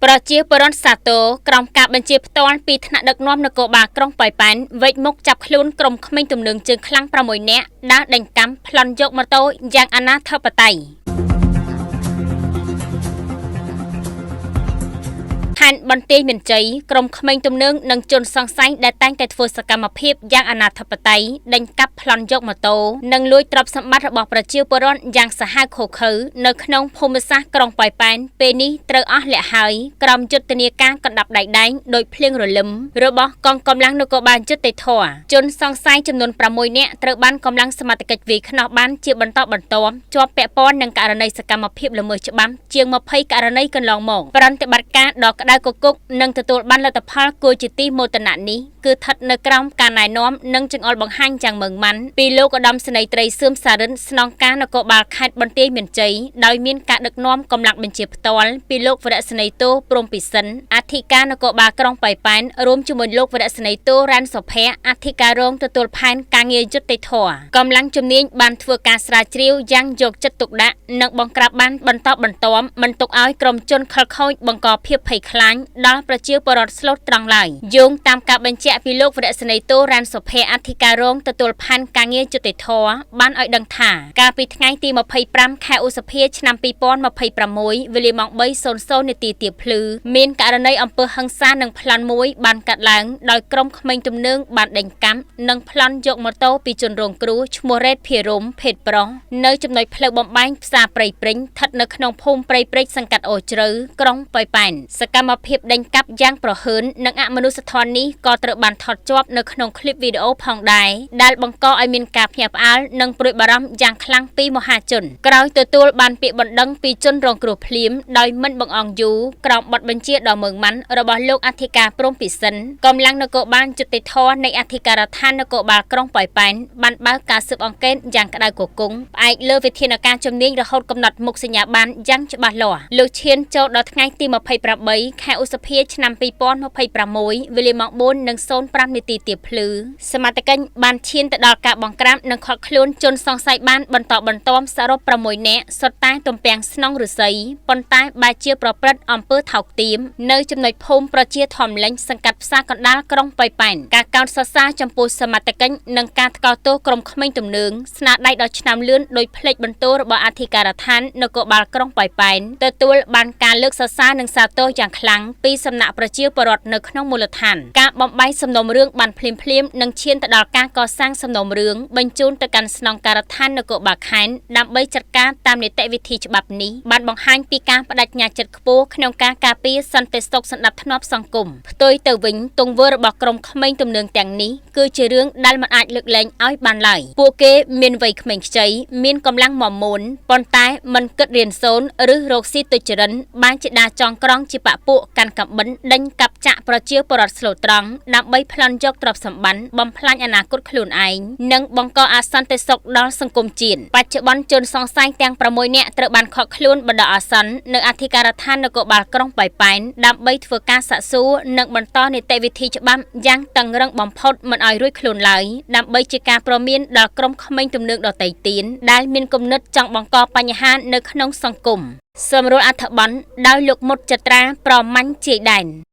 ប្រជាពលរដ្ឋសាទរក្រោមការបញ្ជាផ្ទាល់ពីថ្នាក់ដឹកនាំនគរបាលក្រុងប៉ោយប៉ែនវែកមុខចាប់ខ្លួនក្រុមក្មេងទំនើងជើងខ្លាំង6នាក់ដើរដេញកម្មប្លន់យកម៉ូតូយ៉ាងអនាធិបតេយ្យ។ ខេត្តបន្ទាយមានជ័យក្រុមក្មេងទំនើងនិងជនសង្ស័យដែលតែងតែធ្វើសកម្មភាពយ៉ាងអនាធិបតេយ្យដេញកាប់ប្លន់យកម៉ូតូនិងលួចទ្រព្យសម្បត្តិរបស់ប្រជាពលរដ្ឋយ៉ាងសាហាវឃោរឃៅនៅក្នុងភូមិសាស្ត្រក្រុងប៉ោយប៉ែនពេលនេះត្រូវអស់លាក់ហើយក្រោមយុទ្ធនាការកណ្ដាប់ដៃដែងដោយភ្លៀងរលឹមរបស់កងកម្លាំងនគរបាលយុត្តិធម៌។ ជនសង្ស័យចំនួន6នាក់ត្រូវបានកម្លាំងសមត្ថកិច្ចវាយខ្នោះបានជាបន្តបន្ទាប់ជាប់ពាក់ព័ន្ធនឹងករណីសកម្មភាពល្មើសច្បាប់ជាង20ករណីកន្លងមក។ ប្រតិបត្តិការដ៏ក្តៅគគុកនិងទទួលបានលទ្ធផលគួរជាទីមោទនៈនេះគឺស្ថិតនៅក្រោមការណែនាំនិងចង្អុលបង្ហាញយ៉ាងម៉ឺងម៉ាន់ពីលោកឧត្តមសេនីយ៍ត្រីសឿមសារិនស្នងការនគរបាលខេត្តបន្ទាយមានជ័យដោយមានការដឹកនាំកម្លាំងបញ្ជាផ្ទាល់ពីលោកវរៈសេនីយ៍ទោព្រំពិសិនអធិការនគរបាលក្រុងប៉ោយប៉ែនរួមជាមួយលោកវរៈសេនីយ៍ទោរ៉ាន់សុភ័ក្រអធិការរងទទួលផែនការងារយុត្តិធម៌។ កម្លាំងជំនាញបានធ្វើការស្រាវជ្រាវយ៉ាងយកចិត្តទុកដាក់និងបង្ក្រាបបានបន្តបន្ទាប់មិនទុកឲ្យក្រុមជនខិលខូចបង្កភាពភ័យខ្លាចដល់ប្រជាពលរដ្ឋស្លូតត្រង់ឡើយ។ យោងតាមការបញ្ជាក់ពីលោកវរៈសេនីយ៍ទោរ៉ាន់សុភ័ក្រអធិការរងទទួលផែនការងារយុត្តិធម៌បានឲ្យដឹងថាកាលពីថ្ងៃទី25ខែឧសភាឆ្នាំ2026វេលាម៉ោង3:00នាទីទៀបភ្លឺមានករណីអំពើហិង្សានិងប្លន់មួយបានកាត់ឡើងដោយក្រុមក្មេងទំនើងបានដេញកាំនិងប្លន់យកម៉ូតូពីជនរងគ្រោះឈ្មោះរ៉េតភិរមភេទប្រុសនៅចំណុចផ្លូវបំបែងផ្សារព្រៃព្រិញស្ថិតនៅក្នុងភូមិព្រៃព្រិចសង្កាត់អូជ្រៅក្រុងប៉ោយប៉ែន។ សកម្មភាពដេញកាប់យ៉ាងប្រហើននិងអមនុស្សធម៌នេះក៏ត្រូវបានថតជាប់នៅក្នុងឃ្លីបវីដេអូផងដែរដែលបង្កឲ្យមានការភ្ញាក់ផ្អើលនិងព្រួយបារម្ភយ៉ាងខ្លាំងពីមហាជន។ ក្រោយទទួលបានពាក្យបណ្ដឹងពីជនរងគ្រោះភ្លាមដោយមិនបង្អង់យូរក្រោមបទបញ្ជាដ៏ម៉ឺងម៉ាន់របស់លោកអធិការព្រំពិសិនកម្លាំងនគរបាលយុត្តិធម៌នៃអធិការដ្ឋាននគរបាលក្រុងប៉ោយប៉ែនបានបើកការស៊ើបអង្កេតយ៉ាងក្តៅគគុងផ្អែកលើវិធានការជំនាញរហូតកំណត់មុខសញ្ញាបានយ៉ាងច្បាស់លាស់។ លោកឈានចូលដល់ថ្ងៃទី28ខែឧសភាឆ្នាំ2026វេលាម៉ោង4:05នាទីទៀបភ្លឺសមត្ថកិច្ចបានឈានទៅដល់ការបង្ក្រាបនិងឃាត់ខ្លួនជនសង្ស័យបានបន្តបន្ទាប់សរុប6នាក់សុទ្ធតែទំពាំងស្នងឫស្សីប៉ុន្តែបែរជាប្រព្រឹត្តអំពើថោកទាបនៅចំណុចភូមិប្រជាធម្មលេញសង្កាត់ផ្សារកណ្ដាលក្រុងប៉ោយប៉ែន។ ការកោតសរសើរចំពោះសមត្ថកិច្ចនិងការថ្កោលទោសក្រុមក្មេងទំនើងស្នាដៃដ៏ឆ្នើមលឿនដោយផ្លេចបន្ទោរបស់អធិការដ្ឋាននគរបាលក្រុងប៉ោយប៉ែនទទួលបានការលើកសរសើរនិងសាទរយ៉ាងខ្លាំងពីសំណាក់ប្រជាពលរដ្ឋនៅក្នុងមូលដ្ឋាន។ ការបំបែកសំណុំរឿងបានភ្លាមៗនិងឈានទៅដល់ការកសាងសំណុំរឿងបញ្ជូនទៅកាន់ស្នងការដ្ឋាននគរបាលខេត្តដើម្បីចាត់ការតាមនីតិវិធីច្បាប់នេះបានបង្ហាញពីការបដិញ្ញាចិត្តខ្ពស់ក្នុងការការពារសន្តិសុខសណ្ដាប់ធ្នាប់សង្គម។ ផ្ទុយទៅវិញទង្វើរបស់ក្រុមក្មេងទំនើងទាំងនេះគឺជារឿងដែលមិនអាចលើកលែងឲ្យបានឡើយ។ ពួកគេមានវ័យក្មេងខ្ចីមានកម្លាំងមាំមួនប៉ុន្តែមិនគិតរៀនសូត្រឬរកស៊ីទុច្ចរិនបានជាដាចងក្រងជាបពុកាន់កាំបិនដេញកាប់ចាក់ប្រជាពលរដ្ឋស្លូតត្រង់ដើម្បីប្លន់យកទ្រព្យសម្បត្តិបំផ្លាញអនាគតខ្លួនឯងនិងបង្កអសន្តិសុខដល់សង្គមជាតិ។ បច្ចុប្បន្នជនសង្ស័យទាំង6នាក់ត្រូវបានឃាត់ខ្លួនបណ្ដោះអាសន្ននៅអធិការដ្ឋាននគរបាលក្រុងប៉ោយប៉ែនដើម្បីធ្វើការសាកសួរនិងបន្តនីតិវិធីច្បាប់យ៉ាងតឹងរឹងបំផុតមិនឲ្យរួចខ្លួនឡើយដើម្បីជាការព្រមានដល់ក្រុមក្មេងទំនើងដទៃទៀតដែលមានគំនិតចង់បង្កបញ្ហានៅក្នុងសង្គម។ សម្រួលអត្ថបទដោយលោកមុតចត្រាប្រមាញ់ជាយដែន។